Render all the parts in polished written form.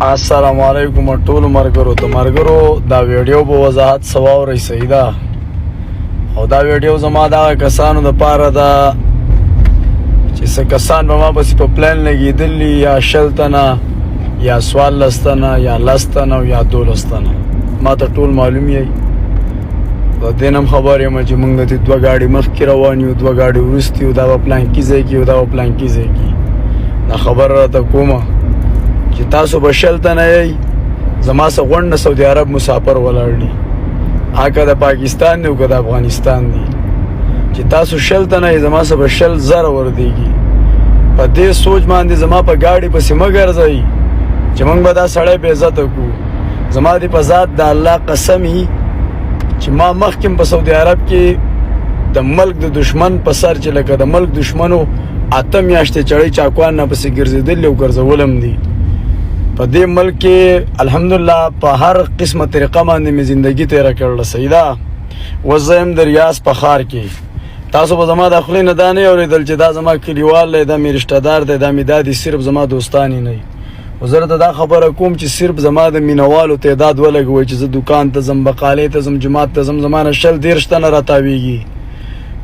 السلام علیکم ټول مرګرو ته. مرګرو، دا ویډیو په وضاحت سواوري، صحیح ده. او دا ویډیو زما دا کسانو د پاره ده چې څه کسان به ما پسې په پلان لګېدلي، یا 20 تنه یا 14 تنه یا 10 تنه یا 12 تنه، ما ته ټول معلوم یې. د دې نم خبر یم چې موږ د دوه گاډي مخکې روان یو، دوه گاډي وروستي یو، دا په پلان کې ځای کې او دا په پلان کې ځای کې. دا خبر راته کومه چې تاسو به 20 تنه یئ، زما سره غونډه سعودي عرب مسافر ولاړ دي، هغه د پاکستان دی او که د افغانستان دی. چې تاسو 20 تنه یئ، زما سره به 20,000 وردیږي. په دې سوچ باندې زما په گاډي پسې مه ګرځئ چې موږ به دا سړی بې عزته کړو. زما دې په ذات د الله قسمي چې ما مخکې په سعودي عرب کې د ملک د دشمن په سر، چې لکه د ملک دشمنو، 8 میاشتې چړې چاکوان نه پسې ګرځېدلې او ګرځولم دي. په دې ملک کې الحمدلله په هر قسمه طریقه باندې مې زندگی تیره کړله، صحیح ده. اوس زه یم د ریاض په ښار کې. تاسو به زما د خولې نه دا نه اورېدل چې دا زما کلیوال دی، دا مې رشته دار دی، دا مې دا دي. صرف زما دوستان یې نه. خو زه درته دا خبره کوم چې صرف زما د مینوالو تعداد ولګوئ چې زه دکان ته ځم، بقالې ته ځم، جومات ته ځم، زما نه 20 30 تنه راتاویږي.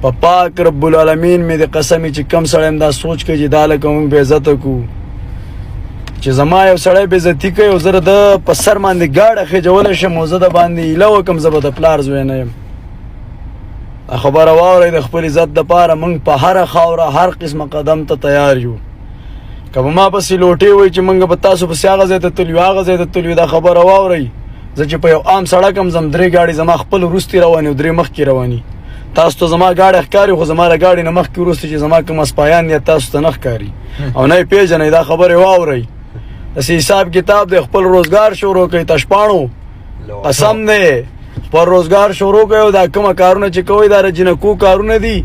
په پاک رب العالمین مې د قسم چې کم سړی هم دا سوچ کوي چې دا لکه موږ بې عزته کو، چې زما یو سړی بې عزتي کوي او زه د په سر باندې ګاډه خېجولی شم او زه د باندې ایله وکړم، زه به د پلار زوی نه یم. خبره واورئ، د خپل عزت دپاره موږ په هره خاوره هر قسمه قدم ته تیار یو. که به ما پسې لوټې وای چې موږ به تاسو پسې هغه ځای ته تلو، هغه ځای ته تلو، دا خبره واورئ، زه چې په یو عام سړک هم ځم، درې ګاډي زما خپل وروستي رواني او درې مخکې رواني. تاسو ته زما ګاډی ښکاري، خو زما له ګاډي نه مخکې وروسته چې زما کوم سپایان دي، تاسو ته نه ښکاري او نه یې پېژنئ. دا خبرې واورئ، داسې حساب کتاب دی. خپل روزګار شروع کړئ. تشپاڼو قسم دی، خپل روزګار شروع کړئ او دا کومه کارونه چې کوئ، دا د جینکو کارونه دي.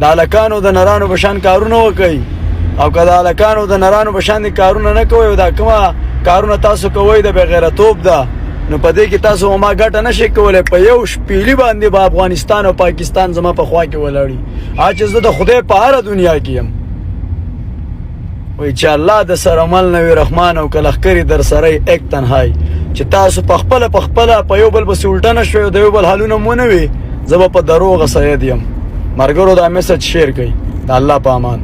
د هلکانو د نرانو په شان کارونه وکړئ، او که د هلکانو د نرانو په شان کارونه نه کوئ او دا کومه کارونه تاسو کوئ، د بېغیرتوب ده، نو په دې کې تاسو ما ګټه نشئ کولی. په یو شپېلي باندې به افغانستان او پاکستان زما په خوا کې ولاړي، چې زه د خدای په هره دنیا کې یم. وای چې الله د سره مل نه وي رحمان او که لښکرې در سره ایک تنهای. چې تاسو په خپله په یو بل پسې الټه نه شوئ او د یو بل حالونه مو نه وي، زه به په دروغه سید یم. مرګرو، دا میسج شیر کړئ. د الله په امان.